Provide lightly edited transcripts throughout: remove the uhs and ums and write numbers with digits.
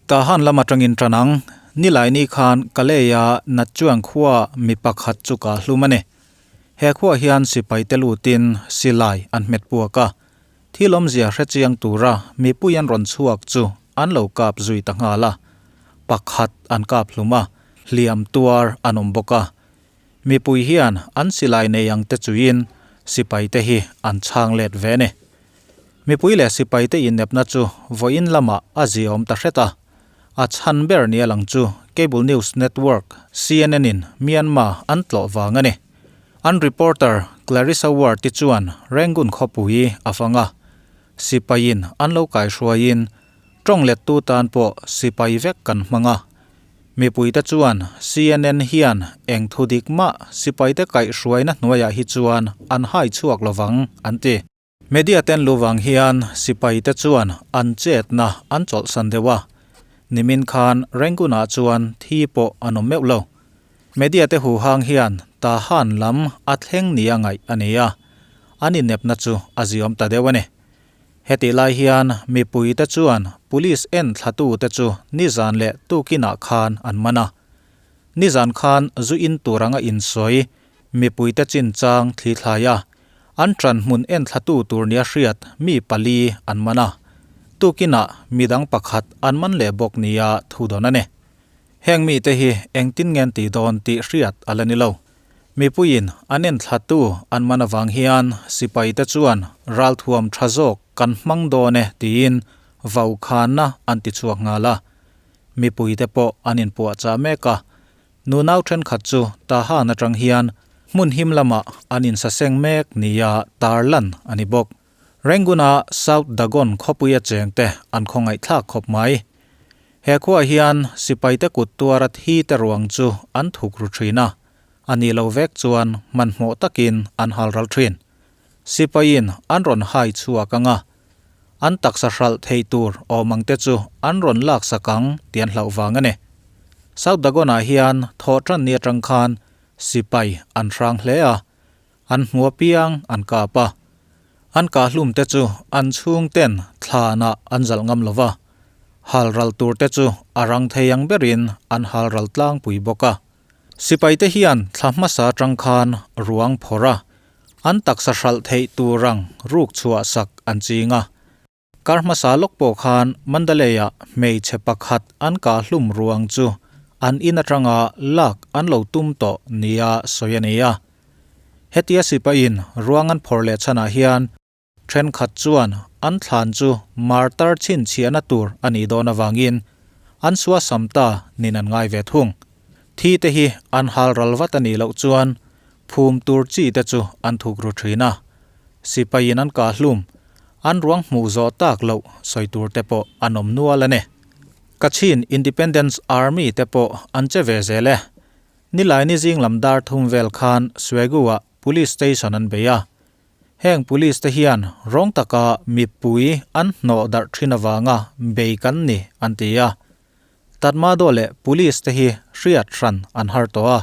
Tahan lam atangin tan ang. Nilaini khan Kalay-a Natchuang khua mi pakhat chu kah hlum a ni. He khuaah hian sipai te lutin silai an hmet puak a. Thil awmzia hrechiang tura mipui an rawn chhuak chu an lo kap zui ta nghal a. Pakhat an kap hlum a, hliam tuar an awm bawk a. Mipui hian an silai nei ang te chuiin sipai te hi an chhang let ve a ni. Mipui leh sipai te innepna chu vawiin lamah a ziaawm ta hret a. A chhan ber nia lang chu Cable News Network, CNN, in Myanmar an tlawh vang a ni. An reporter Clarissa Ward-i chuan Rangoon khawpui a fang a. Sipaiin an lo kaihruaiin tawng lettu tan pawh sipai vek kan hmang a. Mipuite chuan CNN hian eng thu dik mah sipaite kaihhruaina hnuaiah hi chuan an hai chhuak lovang an ti. Media ten luvang hian sipaite chuan an chetna an chawlhsan deuh a, nimin khan Rangoon-ah chuan thi pawh an awm meuh lo. Media te huhang hian Tahan lam a thleng nia ngaih a ni a, an inepna chu a ziawm ta deuh a ni. Hetih lai hian mipuite chuan police en thlatute chu nizan leh tukinah khan an man a. Nizan khan zu in tur anga insawi mipuite chinchang thli thlai a, an ṭan hmun en thlatu tur nia hriat mi pali an man a. Tukinah midang pakhat an man leh bawk nia thu dawn a ni. Heng mite hi engtin ngen tih dawn tih hriat a la ni lo. Mipuiin an enthlatu an man avang hian sipaite chuan ralthuam tha zawk kan hmang dawn e tiin vaukhana an ti chhuak nghal a. Mipuite pawh an inpuahchah mek a. Nunau thenkhat chu Tahan atang hian hmun him lamah an insaseng mek nia tarlan a ni bawk. Rangoon-a South Dagon khawpuia chengte an khawngaihthlak khawp mai. He khuaah hian sipaite kut tuara thi te ruang chu an thuk ru thin a, a nih lo vek chuan hmanhmawh takin an hal ral thin. Sipaiin an rawn hai chhuak ang a, an taksa hralh thei tur awm ang te chu an rawn laksak ang tih an hlauh vang a ni. South Dagon-ah hian thawhtan ni atang khan sipai an hrang hle a, An hmu apiang an kap a, an kahhlum te chu an chhungten thlanah an zalh ngam lo va, hal ral tur te chu a rang thei ang berin an hal ral tlangpui bawk a. Sipaite hian thla hmasa atang khan ruang phawrh a, an taksa hralh theih tur ang ruk chhuah sak an ching a. Kar hmasa lawk pawh khan Mandalay-ah hmeichhe pakhat an kahhlum ruang chu an in atanga lak an lo tum tawh nia sawi a ni a. Hetia sipain ruang an phawrh leh chhanah hian thenkhat chuan an thlan chu martar chhinchhiahna tur a nih dawn avangin an suasam ta nin an ngai ve thung. Thi te hi an hal ral vat a nih loh chuan phum tur chi te chu an thuk ru thin a. Sipaiin an kahhlum An ruang hmuh zawh tak loh sawi tur te pawh an awm nual a ni. Kachin Independence Army te pawh an che ve zel e. Nilaini zing lam dar thum vel khan Swegu-ah Police Station an bei a. Heng Police te hian rawng taka mipui an hnawh darh thin avanga bei kan ni an ti a. Tatmadaw leh Police te hi hriat hran an har tawh a.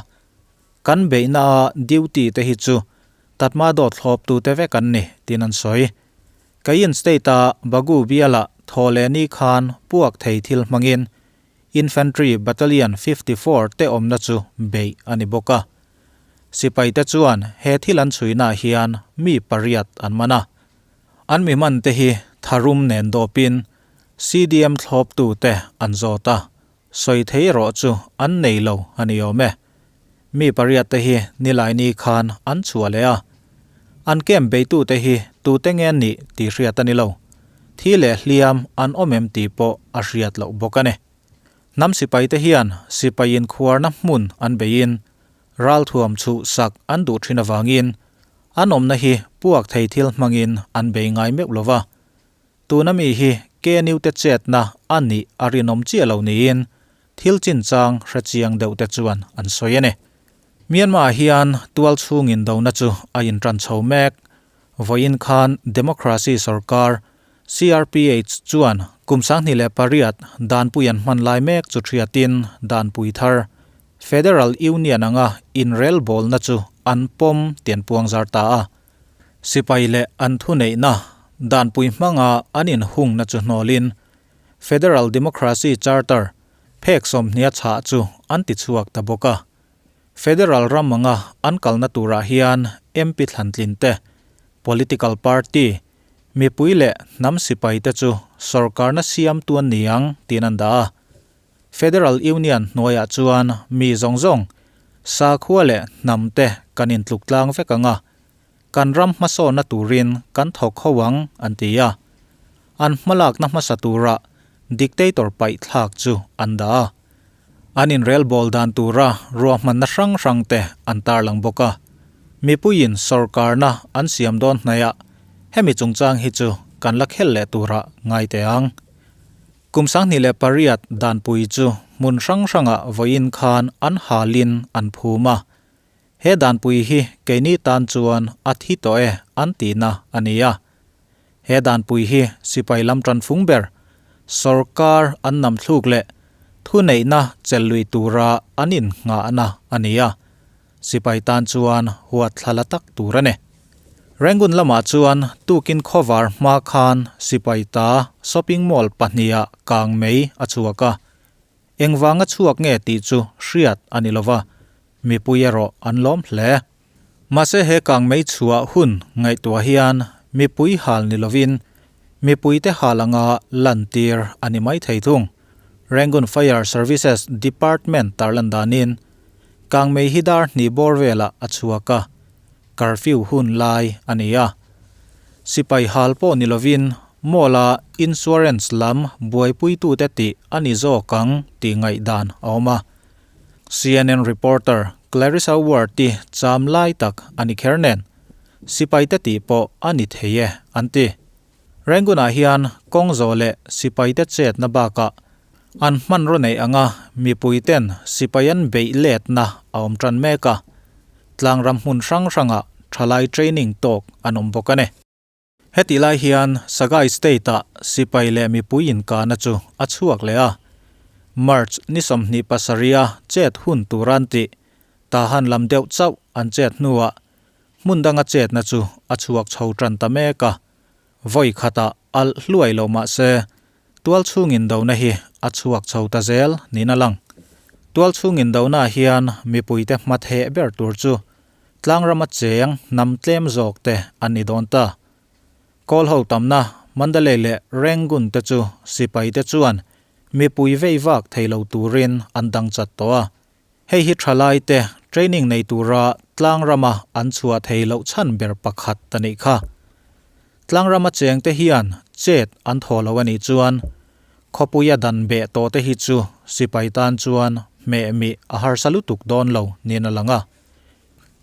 Kan beihna a duty te hi chu Tatmadaw thlawptute vek an ni, tiin an sawi. Kayin State-a Bagu bialah Thawhlehni khan puak thei thil hmangin Infantry Battalion 54 te awmna chu beih a ni bawk a. Sipaite chuan he thil an chhuinaah hian mi pariat an man a. An mi hmante hi tharum nen dawpin CDM thlawptute an zawt a, Sawi thei erawh chu an nei lo a ni awm e. Mi pariat te hi Nilaini khan an chhuah leh a. An camp beitute hi tute nge an nih tih hriat a ni lo. Thi leh hliam an awm em tih pawh a hriat loh bawk a ni. Hnam sipaite hian sipai inkhuarna hmun an beiin ralthuam chhuh sak an duh thin avangin an awmna hi puak thei thil hmangin an bei ngai meuh lo va. Tuna mi hi KNU te chetna a nih a rinawm chiah lo niin thil chinchang hre chiang deuh te chuan an sawi a ni. Myanmar hian tual chhung indona chu a intan chho mek. Vawiin khan Democracy sorkar CRPH chuan kum 28 danpui an hman lai mek chu thiatin danpui thar Federal Union anga inrelbawlna chu an pawm tian puang zar ta a. Sipai leh an thuneihna danpui hmanga an inhungna chu hnawlin, Federal Democracy Charter phek sawmhnia chhah chu an ti chhuak ta bawk a. Federal ram anga an kalna turah hian MP thlantlin te, political party, mipui leh hnam sipai te chu sorkarna siamtu an ni ang tiin an dah a. Federal Union hnuaiah chuan mi zawng zawng, sakhua leh hnam te kan intluk tlang vek ang a, kan ram hmasawnna turin kan thawk ho ang an ti a. An hmalakna hmasa tura dictator paih thlak chu an dah a. An inrelbawl dan tura ruahmanna hrang hrang te an tarlang bawk a. Mipuiin sorkarna an siam dawn hnaiah hemi chungchang hi chu kan la khel leh tura ngai teh ang. Kum 2008 danpui chu hmun hrang hrangah vawiin khan an halin an phum a. He danpui hi keini tan chuan a thi tawh e an tihna a ni a. He danpui hi sipai lam tanfung ber sorkar an nam thluk leh thuneihna chelh lui tura an innghahna a ni a. Sipai tan chuan huat thla la tak tur a ni. Rangoon lamah chuan tukin khawvar hma khan sipai ta shopping mall pahniha kang mei a chhuak a. Engvanga chhuak nge tih chu hriat a ni lova, mipui erawh an lawm hle. Mahse he kang mei chhuah hun ngaihtuah hian mipui hal ni lovin mipuite hal anga lantir a ni mai thei thung. Rangoon Fire Services Department tarlan danin Kangmei hi dar hnih bawr velah a chhuak a, curfew hun lai a ni a. Sipai hal pawh ni lovin mall-a insurance lam buaipuitute tih a ni zawk ang tih ngaihdan a awm a. CNN reporter Clarissa Ward-i cham lai tak a ni kher nen, sipaite tih pawh a ni thei e an ti. Rangoon-ah hian kawng zawh leh sipaite chetna bakah an hmanraw neih anga mipuiten sipai an beih letna a awm tan mek a, tlangram hmun hrang hrangah thalai training tawk an awm bawk a ni. Hetih lai hian Sagaing State-ah sipai leh mipui inkahna chu a chhuak leh a, March ni 27 a chet hun tur an tih Tahan lam deuh chauh an chet hnuah Hmun danga chetna chu a chhuak chho tan ta mek a, vawi khatah alh hluai lo mah se, tual chhung indona hi a chhuak chho ta zel niin a lang. Tual chhung indonaah hian mipuite hma theh ber tur chu tlangrama cheng hnam tlem zawk te an ni dawn ta. Kawl ho tamna Mandalay leh Rangoon te chu sipaite chuan mipui vei vak thei lo turin an dang chat tawh a, Hei hi thalaite training nei tura tlangrama an chhuah thei loh chhan ber pakhat a nih kha. Tlangrama chengte hian chet an thaw lo a nih chuan khawpuia dan beh tawhte hi chu sipai tan chuan hmehmih a harsa lutuk dawn lo niin a lang a.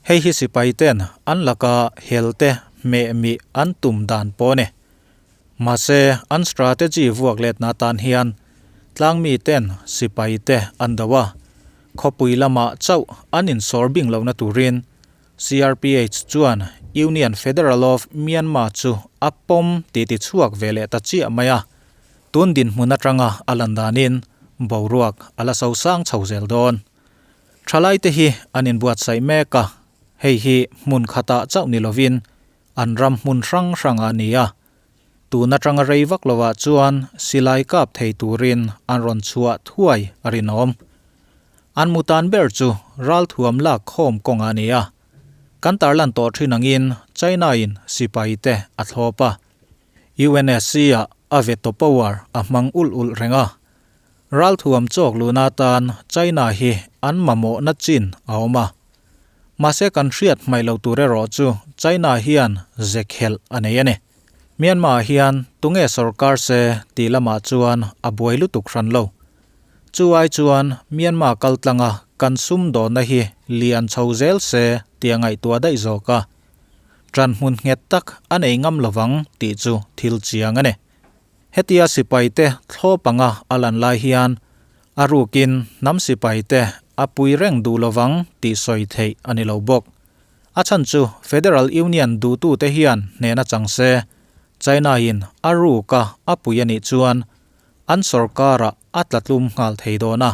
Hei hi sipaiten an laka helte hmehmih an tum dan pawh a ni. Mahse, an strategy vuak letna atan hian tlangmi ten sipai te an do a, khawpui lamah chauh an insawr bing lohna turin CRPH chuan Union Federal of Myanmar chu a pawm tih ti chhuak ve leh ta chiah mai a, tun dinhmun atanga a lan danin boruak a la sosang chho zel dawn. Thalaite hi an inbuatsaih mek a, hei hi hmun khatah chauh ni lovin An ram hmun hrang hrang a ni a, tun atanga rei vak lovah chuan silai kap thei turin an rawn chhuah thuai a rinawm. An mutan ber chu ralthuam lak khawm kawng a ni a, kan tarlan tawh thin angin China-in sipai te a thlawp a, UNSC-ah a veto power a hmang ulh ulh reng a, ralthuam chawk luhna atan China hi an mamawhna chin a awm a. Mahse kan hriat hmaih lo tur erawh chu China hian ze khelh a nei a ni. Myanmar ah hian tunge sorkar se tih lamah chuan a buai lutuk hran lo. Chu ai chuan Myanmar kal tlanga kan sumdawnna hi lian chho zel se tih a ngaihtuah daih zawk a. Ṭan hmun nghet tak a nei ngam lovang tih chu thil chiang a ni. Hetia sipaite thlawp anga a lan lai hian a rukin hnam sipaite a pui reng duh lovang tih sawi theih a ni lo bawk. A chhan chu Federal Union duhtute hian hnehna chang se, China-in a ruka a pui a nih chuan an sorkarah a tlatlum nghal thei dawn a.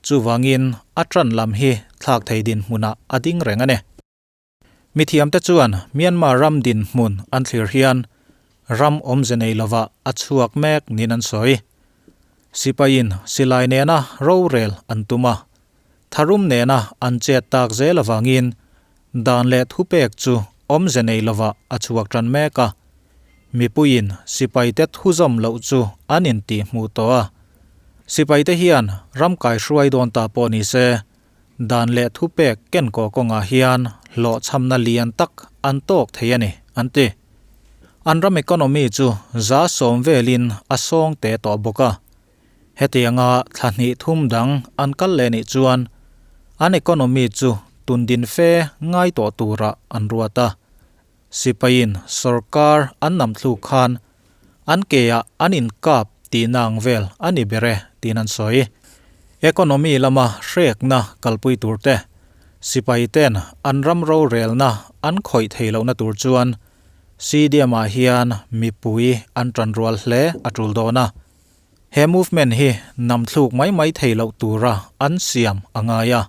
Chuvangin a ṭan lam hi thlak thei dinhmunah a ding reng a ni. Mithiamte chuan Myanmar ram dinhmun an thlir hian ram awmze nei lovah a chhuak mek niin an sawi. Sipaiin silai nena rorel an tum a, tharum nena an chet tak zel avangin dan leh thupek chu awmze nei lovah a chhuak tan mek a. Mipuiin sipaite thuzawm loh chu an intihhmuh tawh a. Sipaite hian ram kaihruai dawn ta pawh ni se, dan leh thupek kenkawh kawngah hian hlawhchhamna lian tak an tawk thei a ni, an ti. An ram economy chu 10% velin a sawng teh tawh bawk a. Hetianga thla hnih thum dang an kal leh nih chuan an economy chu tundin fe ngai tawh turah an ruat a. Sipaiin sorkar an nam thluk khan an keah an inkap tihna ang vel a ni ber e tiin an sawi. Economy lama hrekna kalpui tur te, sipai ten an ram rorelna an khawih thei lohna tur chuan CDM ah hian mipui an tanrual hle a tul dawn a. He movement hi nam thluk mai mai thei loh tura an siam a ngai a.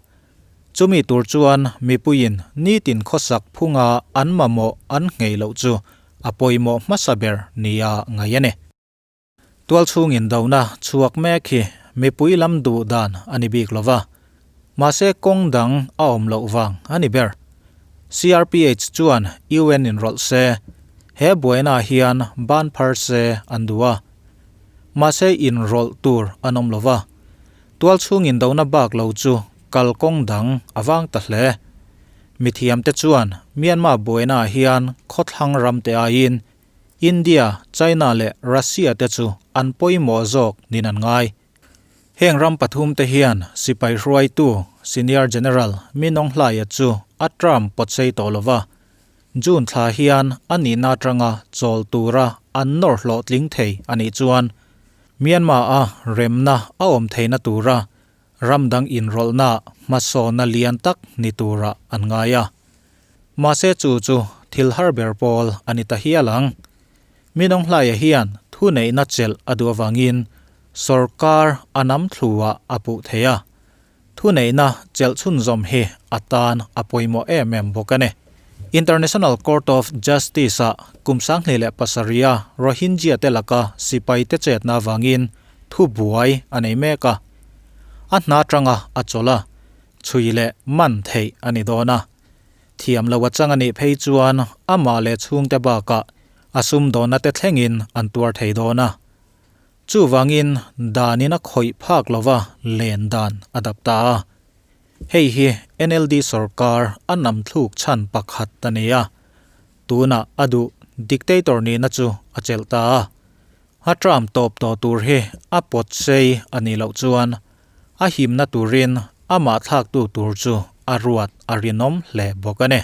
Chumi tur chuan mipuiin nitin khawsak phunga an mamawh an nghei loh chu a pawimawh hmasa ber nia ngaih a ni. Tualchhung indona chhuak mek hi mipui lam duh dan a ni bik lo va, mahse kawng dang a awm loh vang a ni ber. CRPH chuan UN inrawlh se, he buainaah hian ban phar se an duh a. Mahse inrawlh tur an awm lo va, tualchhung indona bak lo chu kalkawng dang a vang ta hle. Mithiamte chuan Myanmar buainaah hian khawthlang ramte aiin India, China leh Russia te chu an pawimawh zawk niin an ngai. Heng ram pathum te hian sipai hruaitu Senior General Min Aung Hlaia chu a term pawtsei tawh lo va, June thla hian a nihna atanga chawl tura an nawr hlawhtling thei a nih chuan Myanmar-a remna a awm theihna tura ram dang inrawlhna hmasawnna lian tak ni turah an ngai a. Mahse chu chu thil har ber pawl a ni ta hial ang. Min Aung Hlaia hian thuneihna chelh a duh avangin sorkar a nam thluah a puh thei a. Thuneihna chelh chhunzawm hi a tan a pawimawh em em bawk a ni. International Court of Justice-ah kum 2007-a Rohingya te laka sipaite chetna avangin thubuai a nei mek a. A hna atanga a chawlh a, chhui leh man theih a ni dawn a. Thiam lo a chang a nih phei chuan amah leh chhungte bakah a sumdawnna te thlengin an tuar thei dawn a. Chuvangin danin a khawih phak lova len dan a dap ta a. Hei hi NLD sorkar a nam thluk chhan pakhat a ni a. Tunah a duh dictator nihna chu a chelh ta a. A term tawp tawh tur hi a pawt sei a nih loh chuan a himna turin amah thlaktu tur chu a ruat a rinawm hle bawk a ni.